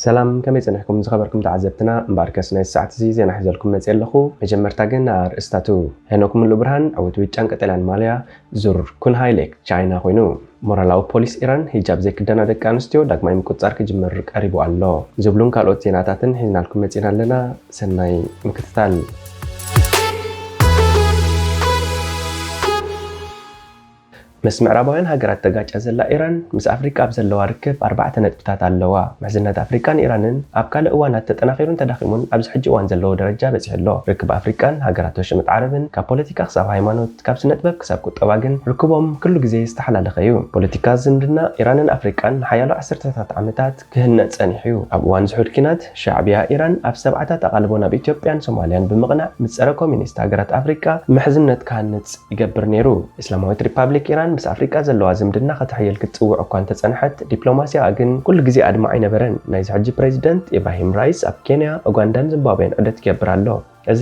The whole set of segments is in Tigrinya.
ሰላም፣ ከመይ ጸኒሕኩም ዝኸበርኩም ተዓዘብትና? እምበኣርከስ ናይ ሰዓት እዚ ዜና ሒዘልኩም መጽእ ኣለኹ። መጀመርታ ግን ኣርእስታቱ። ሄኖክ ሙሉ ብርሃን ዕውትዊት ጫን ቀጠልያን ማልያ ዙር ኩንሃይ ሌክ ቻይና ኮይኑ። ሞራላዊ ፖሊስ ኢራን ሂጃብ ዘይክደና ደቂ ኣንስትዮ ዳግማይ ምቁጽጻር ክጅምር ቀሪቡ ኣሎ ዝብሉን ካልኦት ዜናታትን ሒዝናልኩም መጺና ኣለና። ሰናይ ምክትታል። ምስ ምዕራባውያን ሃገራት ተጋጫ ዘላ ኢራን፣ ምስ ኣፍሪቃ ኣብ ዘለዋ ርክብ ኣርባዕተ ነጥብታት ኣለዋ። ምሕዝነት ኣፍሪቃን ኢራንን ኣብ ካልእ እዋናት ተጠናኺሩን ተዳኺሙን ኣብዚ ሕጂ እዋን ዘለዎ ደረጃ በጺሑ ኣሎ። ርክብ ኣፍሪቃን ሃገራት ወሽመጥ ዓረብን፣ ካብ ፖለቲካ ክሳብ ሃይማኖት፣ ካብ ስነ ጥበብ ክሳብ ቁጠባ ግን ርክቦም ኩሉ ግዜ ዝተሓላለኸ እዩ። ፖለቲካ ዝምድና ኢራንን ኣፍሪቃን ንሓያሎ ዓሰርተታት ዓመታት ክህነጽ ጸኒሑ እዩ። ኣብ እዋን ዝሑል ኲናት፣ ሻዕብያ ኢራን ኣብ ሰብዓታት ኣቓልቦ ናብ ኢትዮጵያን ሶማልያን ብምቕናዕ ምስ ጸረ ኮሚኒስት ሃገራት ኣፍሪቃ ምሕዝነት ክሃንጽ ይገብር ነይሩ። እስላማዊት ሪፓብሊክ ኢራን ምስ ኣፍሪቃ ዘለዋ ዝምድና ከተሕይል ክትጽውዕ እኳ እንተጸንሐት፣ ዲፕሎማሲያኣ ግን ኩሉ ግዜ ኣድማዒ ኣይነበረን። ናይዚ ሕጂ ፕሬዚደንት ኢብራሂም ራይስ ኣብ ኬንያ፣ ኡጋንዳን ዚምባብዌን ዑደት ይገብር ኣሎ። እዚ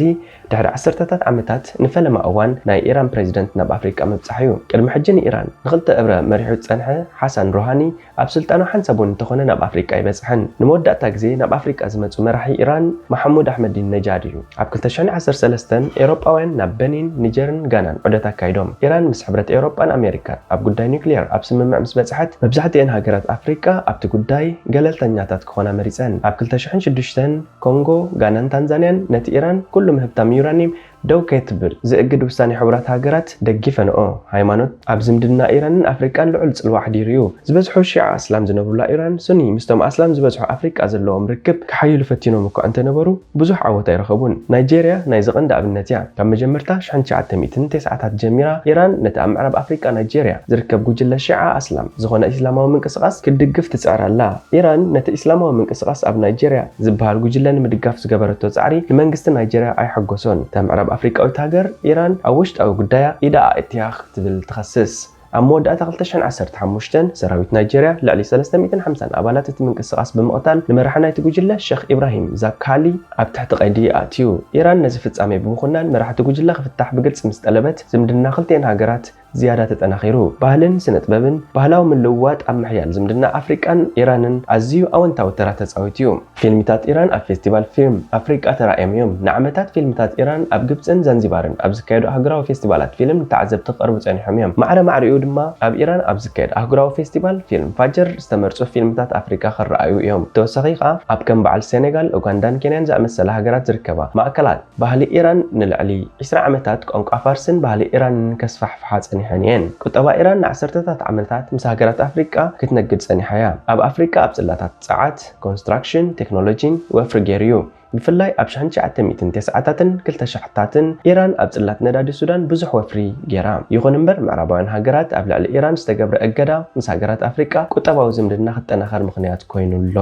ድሕሪ ዓሰርተታት ዓመታት ንፈለማ እዋን ናይ ኢራን ፕሬዚደንት ናብ ኣፍሪቃ ምብጻሕ እዩ። ቅድሚ ሕጂ ንኢራን ንኽልተ እብረ መሪሑ ዝጸንሐ ሓሳን ሩሃኒ ኣብ ስልጣኑ ሓንሳብ እውን እንተኾነ ናብ ኣፍሪቃ ኣይበጽሐን። ንመወዳእታ ግዜ ናብ ኣፍሪቃ ዝመጹ መራሒ ኢራን መሓሙድ ኣሕመዲን ነጃድ እዩ። ኣብ ክልተ ሽሕን ዓሰርተ ሰለስተን ኤውሮጳውያን ናብ በኒን፣ ኒጀርን ጋናን ዑደት ኣካይዶም። ኢራን ምስ ሕብረት ኤውሮጳን ኣሜሪካን ኣብ ጉዳይ ኒውክሊየር ኣብ ስምምዕ ምስ በጽሐት፣ መብዛሕትኤን ሃገራት ኣፍሪቃ ኣብቲ ጉዳይ ገለልተኛታት ክኾና መሪጸን። ኣብ ክልተ ሽሕን ሽዱሽተን ኮንጎ፣ ጋናን ታንዛንያን ነቲ ኢራን ኩሉ ምህብታም ዩራኒየም ደው ከይትብል ዝእግድ ውሳኔ ሕቡራት ሃገራት ደጊፈንኦ። ሃይማኖት ኣብ ዝምድና ኢራንን ኣፍሪቃን ልዑል ጽልዋ ኣሕዲሩ እዩ። ዝበዝሑ ሺዓ ኣስላም ዝነብሩላ ኢራን፣ ሱኒ ምስቶም ኣስላም ዝበዝሑ ኣፍሪቃ ዘለዎም ርክብ ክሓይሉ ፈቲኖም እኳ እንተነበሩ፣ ብዙሕ ዓወት ኣይረኸቡን። ናይጄርያ ናይዚ ቀንዲ ኣብነት እያ። ካብ መጀመርታ ሽሕን ትሽዓተ ሚእትን ተስዓታት ጀሚራ፣ ኢራን ነቲ ኣብ ምዕራብ ኣፍሪቃ ናይጄርያ ዝርከብ ጉጅለ ሺዓ ኣስላም ዝኾነ ኢስላማዊ ምንቅስቓስ ክትድግፍ ትጽዕር ኣላ። ኢራን ነቲ ኢስላማዊ ምንቅስቓስ ኣብ ናይጄርያ ዝበሃል ጉጅለ ንምድጋፍ ዝገበረቶ ጻዕሪ ንመንግስቲ ናይጄርያ ኣይሐጎሶን። እታ ምዕራብ ኣፍሪቃዊት ሃገር፣ ኢራን ኣብ ውሽጣዊ ጉዳያ ኢዳ ኣእትያ ክትብል ትኸስስ። ኣብ መወዳእታ ክልተ ሽሕን ዓሰርተ ሓሙሽተን ሰራዊት ናይጄርያ ልዕሊ ሰለስተ ሚእትን ሓምሳን ኣባላት እቲ ምንቅስቓስ ብምቕታል፣ ንመራሒ ናይቲ ጉጅለ ሸኽ ኢብራሂም ዛካሊ ኣብ ትሕቲ ቀይዲ ኣእትዩ። ኢራን ነዚ ፍጻሜ ብምኹናን፣ መራሕቲ ጉጅለ ክፍታሕ ብግልጺ ምስ ጠለበት፣ ዝምድና ክልቲኤን ሃገራት ዝያዳ ተጠናኺሩ። ባህልን ስነ ጥበብን፣ ባህላዊ ምልውዋጥ ኣብ ምሕያል ዝምድና ኣፍሪቃን ኢራንን ኣዝዩ ኣወንታዊ ተራ ተጻዊቱ እዩ። ፊልምታት ኢራን ኣብ ፌስቲቫል ፊልም ኣፍሪቃ ተራእዮም እዮም። ንዓመታት ፊልምታት ኢራን ኣብ ግብጽን ዛንዚባርን ኣብ ዝካየዱ ኣህጉራዊ ፌስቲቫላት ፊልም ንተዓዘብቲ ክቐርቡ ጸኒሖም እዮም። ማዕረ ማዕሪኡ ድማ ኣብ ኢራን ኣብ ዝካየድ ኣህጉራዊ ፌስቲቫል ፊልም ፋጀር ዝተመርጹ ፊልምታት ኣፍሪቃ ክረኣዩ እዮም። ብተወሳኺ ከኣ ኣብ ከም በዓል ሴኔጋል፣ ኡጋንዳን ኬንያን ዝኣመሰላ ሃገራት ዝርከባ ማእከላት ባህሊ ኢራን ንልዕሊ ዕስራ ዓመታት ቋንቋ ፋርስን ባህሊ ኢራንን ከስፋሕፍሓ ጸኒሐን እየን። ቁጠባ ኢራን ንዓሰርተታት ዓመታት ምስ ሃገራት ኣፍሪቃ ክትነግድ ጸኒሓ እያ። ኣብ ኣፍሪቃ ኣብ ጽላታት ጸዓት፣ ኮንስትራክሽን፣ ቴክኖሎጂን ወፍሪ ገይሩ እዩ። ብፍላይ ኣብ ሽሕን ትሽዓተ ሚእትን ተስዓታትን ክልተ ሽሕታትን ኢራን ኣብ ጽላት ነዳዲ ሱዳን ብዙሕ ወፍሪ ገይራ። ይኹን እምበር፣ ምዕራባውያን ሃገራት ኣብ ልዕሊ ኢራን ዝተገብረ እገዳ ምስ ሃገራት ኣፍሪቃ ቁጠባዊ ዝምድና ክጠናኸር ምኽንያት ኮይኑ ኣሎ።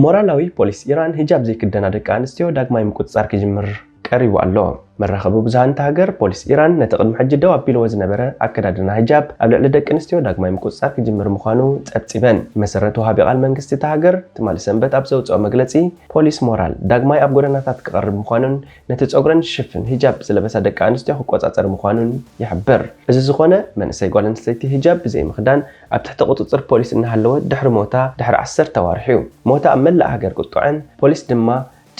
ሞራላዊ ፖሊስ ኢራን ሂጃብ ዘይክደና ደቂ ኣንስትዮ ዳግማይ ምቁጽጻር ክጅምር ቀሪቡ ኣሎ። መራኸቢ ብዙሃን እታ ሃገር፣ ፖሊስ ኢራን ነቲ ቅድሚ ሕጂ ደው ኣቢልዎ ዝነበረ ኣከዳድና ሂጃብ ኣብ ልዕሊ ደቂ ኣንስትዮ ዳግማይ ምቁጽጻር ክጅምር ምዃኑ ጸብጺበን። ብመሰረት ወሃቢ ቃል መንግስቲ እታ ሃገር፣ ትማሊ ሰንበት ኣብ ዘውጽኦ መግለጺ፣ ፖሊስ ሞራል ዳግማይ ኣብ ጎደናታት ክቐርብ ምዃኑን ነቲ ጸጉረን ዝሽፍን ሂጃብ ዝለበሳ ደቂ ኣንስትዮ ክቆጻጸር ምዃኑን ይሕብር። እዚ ዝኾነ፣ መንእሰይ ጓል ኣንስተይቲ ሂጃብ ብዘይምኽዳን ኣብ ትሕቲ ቁጽጽር ፖሊስ እናሃለወት ድሕሪ ሞታ ድሕሪ ዓሰርተ ኣዋርሕ እዩ። ሞታ ኣብ መላእ ሃገር ቁጥዐን ፖሊስ ድማ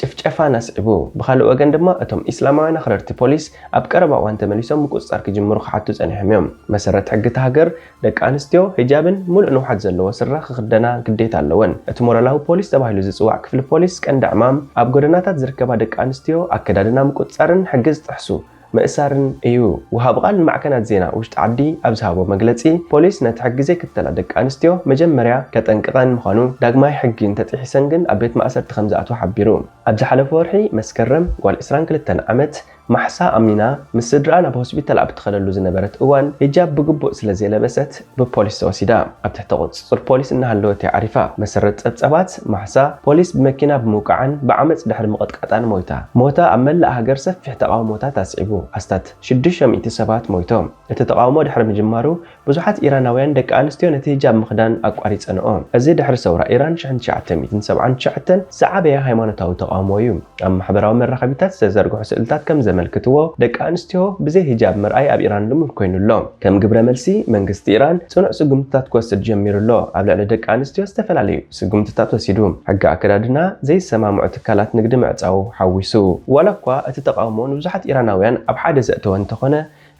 ጭፍጨፋን ኣስዒቡ። ብኻልእ ወገን ድማ፣ እቶም ኢስላማውያን ኣኽረርቲ ፖሊስ ኣብ ቀረባ እዋን ተመሊሶም ምቁጽጻር ክጅምሩ ክሓቱ ጸኒሖም እዮም። መሰረት ሕጊ እታ ሃገር፣ ደቂ ኣንስትዮ ሂጃብን ሙሉእ ንውሓት ዘለዎ ስረ ክኽደና ግዴታ ኣለወን። እቲ ሞራላዊ ፖሊስ ተባሂሉ ዝጽዋዕ ክፍሊ ፖሊስ፣ ቀንዲ ዕማም ኣብ ጎደናታት ዝርከባ ደቂ ኣንስትዮ ኣከዳድና ምቁጽጻርን ሕጊ ዝጥሕሱ ምእሳርን እዩ። ወሃቢ ቃል ንማዕከናት ዜና ውሽጢ ዓዲ ኣብ ዝሃቦ መግለጺ፣ ፖሊስ ነቲ ሕጊ ዘይክተላ ደቂ ኣንስትዮ መጀመርያ ከጠንቅቐን ምዃኑ፣ ዳግማይ ሕጊ እንተጢሒሰን ግን ኣብ ቤት ማእሰርቲ ከም ዝኣትዋ ሓቢሩ። ኣብ ዝሓለፈ ወርሒ መስከረም፣ ጓል ዕስራን ክልተን ዓመት ማሕሳ ኣሚና ምስ ስድራኣ ናብ ሆስፒታል ኣብ እትኸደሉ ዝነበረት እዋን፣ ሂጃብ ብግቡእ ስለ ዘይለበሰት ብፖሊስ ተወሲዳ። ኣብ ትሕቲ ቁጽጽር ፖሊስ እናሃለወት እያ ዓሪፋ። መሰረት ጸብጻባት፣ ማሕሳ ፖሊስ ብመኪና ብምውቃዓን ብዓመጽ ድሕሪ ምቕጥቃጣን ሞይታ። ሞታ ኣብ መላእ ሃገር ሰፊሕ ተቓውሞታት ኣስዒቡ። ኣስታት ሽዱሽተ ሚእቲ ሰባት ሞይቶም። እቲ ተቓውሞ ድሕሪ ምጅማሩ፣ ብዙሓት ኢራናውያን ደቂ ኣንስትዮ ነቲ ሂጃብ ምኽዳን ኣቋሪጸንኦ። እዚ ድሕሪ ሰውራ ኢራን ሽሕን ትሽዓተ ሚእትን ሰብዓን ትሽዓተን ዝዓበየ ሃይማኖታዊ ተቓውሞ እዩ። ኣብ ማሕበራዊ መራኸቢታት ዝተዘርግሑ ስእልታት ከም ዘመልክትዎ፣ ደቂ ኣንስትዮ ብዘይ ሂጃብ ምርኣይ ኣብ ኢራን ልሙድ ኮይኑ ኣሎ። ከም ግብረ መልሲ፣ መንግስቲ ኢራን ጽኑዕ ስጉምትታት ክወስድ ጀሚሩ ኣሎ። ኣብ ልዕሊ ደቂ ኣንስትዮ ዝተፈላለዩ ስጉምትታት ወሲዱ። ሕጊ ኣከዳድና፣ ዘይሰማምዑ ትካላት ንግዲ ምዕጻው ሓዊሱ። ዋላ እኳ እቲ ተቓውሞ ንብዙሓት ኢራናውያን ኣብ ሓደ ዘእተወ እንተኾነ፣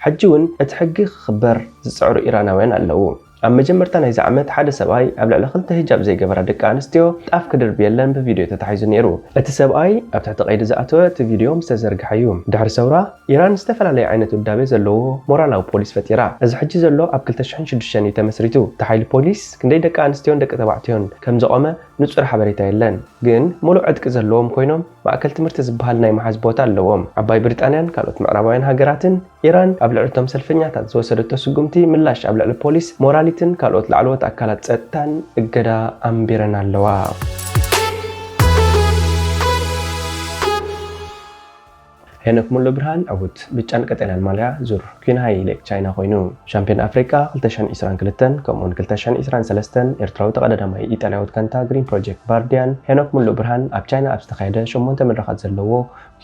ሕጂ እውን እቲ ሕጊ ክኽበር ዝጽዕሩ ኢራናውያን ኣለዉ። ኣብ መጀመርታ ናይዚ ዓመት ሓደ ሰብኣይ ኣብ ልዕሊ ክልተ ሂጃብ ዘይገበራ ደቂ ኣንስትዮ ጣፍ ክድርብየለን ብቪድዮ ተታሒዙ ነይሩ። እቲ ሰብኣይ ኣብ ትሕቲ ቀይዲ ዝኣተወ እቲ ቪድዮ ምስ ተዘርግሐ እዩ። ድሕሪ ሰውራ፣ ኢራን ዝተፈላለየ ዓይነት ውዳቤ ዘለዎ ሞራላዊ ፖሊስ ፈጢራ። እዚ ሕጂ ዘሎ ኣብ ክልተ ሽሕን ሽዱሽተን እዩ ተመስሪቱ። እቲ ሓይሊ ፖሊስ ክንደይ ደቂ ኣንስትዮን ደቂ ተባዕትዮን ከም ዘቖመ ንጹር ሓበሬታ የለን። ግን ምሉእ ዕጥቂ ዘለዎም ኮይኖም ማእከል ትምህርቲ ዝበሃል ናይ ምሓዝ ቦታ ኣለዎም። ዓባይ ብሪጣንያን ካልኦት ምዕራባውያን ሃገራትን ኢራን ኣብ ልዕሊ እቶም ሰልፈኛታት ዝወሰደቶ ስጉምቲ ምላሽ ኣብ ልዕሊ ፖሊስ፣ ሞራሊትን ካልኦት ላዕለዎት ኣካላት ጸጥታን እገዳ ኣንቢረን ኣለዋ። ሄኖክ ሙሉ ብርሃን ዕዉት ብጫን ቀጠልያን ማልያ ዙር ኪንሃይ ሌግ ቻይና ኮይኑ። ሻምፒዮን ኣፍሪቃ ክልተ ሽሕን ዕስራን ክልተን ከምኡውን ክልተ ሽሕን ዕስራን ሰለስተን ኤርትራዊ ተቐዳዳማይ ኢጣልያዊት ጋንታ ግሪን ፕሮጀክት ባርዲያን ሄኖክ ሙሉ ብርሃን ኣብ ቻይና ኣብ ዝተኻየደ ሸሞንተ መድረኻት ዘለዎ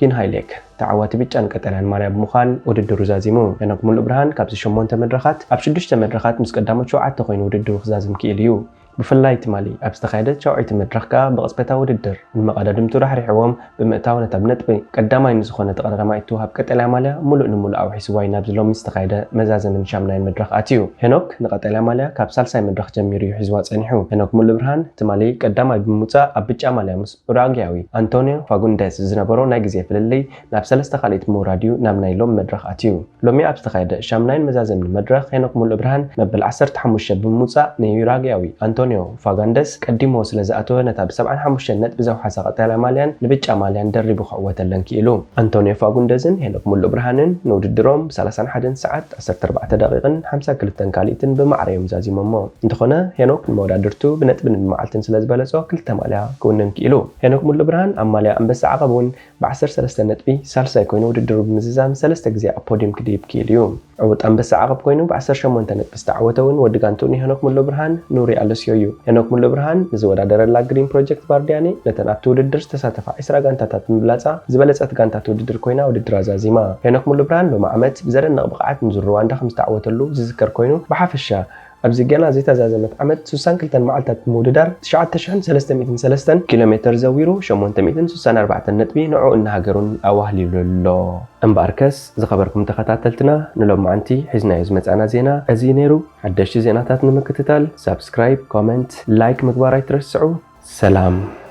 ኪንሃይ ሌግ ተዓዋቲ ብጫን ቀጠልያን ማልያ ብምዃን ውድድሩ ዛዚሙ። ሄኖክ ሙሉ ብርሃን ካብዚ ሸሞንተ መድረኻት ኣብ ሽዱሽተ መድረኻት ምስ ቀዳሞት ሸውዓተ ኮይኑ ውድድሩ ክዛዝም ክኢሉ እዩ። ብፍላይ ትማሊ ኣብ ዝተኻየደ ሻውዓይቲ መድረኽ ከኣ ብቕጽበታዊ ውድድር ንመቐዳድምቱ ራሕሪሕዎም ብምእታው ነታ ብነጥቢ ቀዳማይ ንዝኾነ ተቐዳዳማይ እትወሃብ ቀጠልያ ማልያ ሙሉእ ንሙሉእ ኣውሒስዋ እዩ ናብዚ ሎሚ ዝተኻየደ መዛዘምን ሻምናይን መድረኽ ኣትዩ። ሄኖክ ንቀጠልያ ማልያ ካብ ሳልሳይ መድረኽ ጀሚሩ እዩ ሒዝዋ ጸኒሑ። ሄኖክ ሙሉ ብርሃን ትማሊ ቀዳማይ ብምውጻእ ኣብ ብጫ ማልያ ምስ ኡራግያዊ ኣንቶኒዮ ፋጉንደስ ዝነበሮ ናይ ግዜ ፍልልይ ናብ ሰለስተ ካልኢት ብምውራድ እዩ ናብ ናይ ሎሚ መድረኽ ኣትዩ። ሎሚ ኣብ ዝተኻየደ ሻምናይን መዛዘሚ መድረኽ ሄኖክ ሙሉ ብርሃን መበል ዓሰርተ ሓሙሽተ ብምውጻእ ንዩራግያዊ ኣንቶኒዮ ፋጋንደስ ቀዲሞ ስለ ዝኣተወ ነታ ብ ሰብዓን ሓሙሽተን ነጥቢ ዘውሓሳ ቀጠልያ ማልያን ንብጫ ማልያን ደሪቡ ክዕወተለን ክኢሉ። ኣንቶኒዮ ፋጉንደዝን ሄኖክ ሙሉ ብርሃንን ንውድድሮም ብ ሰላሳን ሓደን ሰዓት ዓሰርተ ኣርባዕተ ደቂቕን ሓምሳ ክልተን ካልኢትን ብማዕረ እዮም ዛዚሞሞ። እንተኾነ ሄኖክ ንመወዳድርቱ ብነጥብን ብመዓልትን ስለ ዝበለጾ ክልተ ማልያ ክውንን ክኢሉ። ሄኖክ ሙሉ ብርሃን ኣብ ማልያ ኣንበሳ ዓቐብ እውን ብ ዓሰርተ ሰለስተ ነጥቢ ሳልሳይ ኮይኑ ውድድሩ ብምዝዛም ሰለስተ ግዜ ኣብ ፖድዩም ክድይብ ክኢሉ እዩ። ዕዉት ኣንበሳ ዓቐብ ኮይኑ ብ ዓሰርተ ሸሞንተ ነጥቢ ዝተዓወተ እውን ወዲ ጋንትኡ ንሄኖክ ሙሉ ብርሃን ኑሪ ኣለስዮ እዩ። ሄኖክ ሙሉ ብርሃን ንዝወዳደረላ ግሪን ፕሮጀክት ባርዲያኒ ነተን ኣብቲ ውድድር ዝተሳተፋ ዕስራ ጋንታታት ብምብላጻ ዝበለጸት ጋንታ እቲ ውድድር ኮይና ውድድራ ዛዚማ። ሄኖክ ሙሉ ብርሃን ሎሚ ዓመት ብዘደንቕ ብቕዓት ንዙር ሩዋንዳ ከም ዝተዓወተሉ ዝዝከር ኮይኑ ብሓፈሻ ኣብዚ ገና ዘይተዛዘመት ዓመት ሱሳን ክልተን መዓልታት ብምውድዳር ትሽዓተ ሽሕን ሰለስተ ሚእትን ሰለስተን ኪሎ ሜተር ዘዊሩ ሸሞንተ ሚእትን ሱሳን ኣርባዕተን ነጥቢ ንዕኡን ንሃገሩን ኣዋህሊሉ ኣሎ። እምበኣርከስ ዝኸበርኩም ተኸታተልትና ንሎማዓንቲ ሒዝናዮ ዝመጻና ዜና እዚ እዩ ነይሩ። ሓደሽቲ ዜናታት ንምክትታል ሳብስክራይብ፣ ኮመንት፣ ላይክ ምግባር ኣይትረስዑ። ሰላም።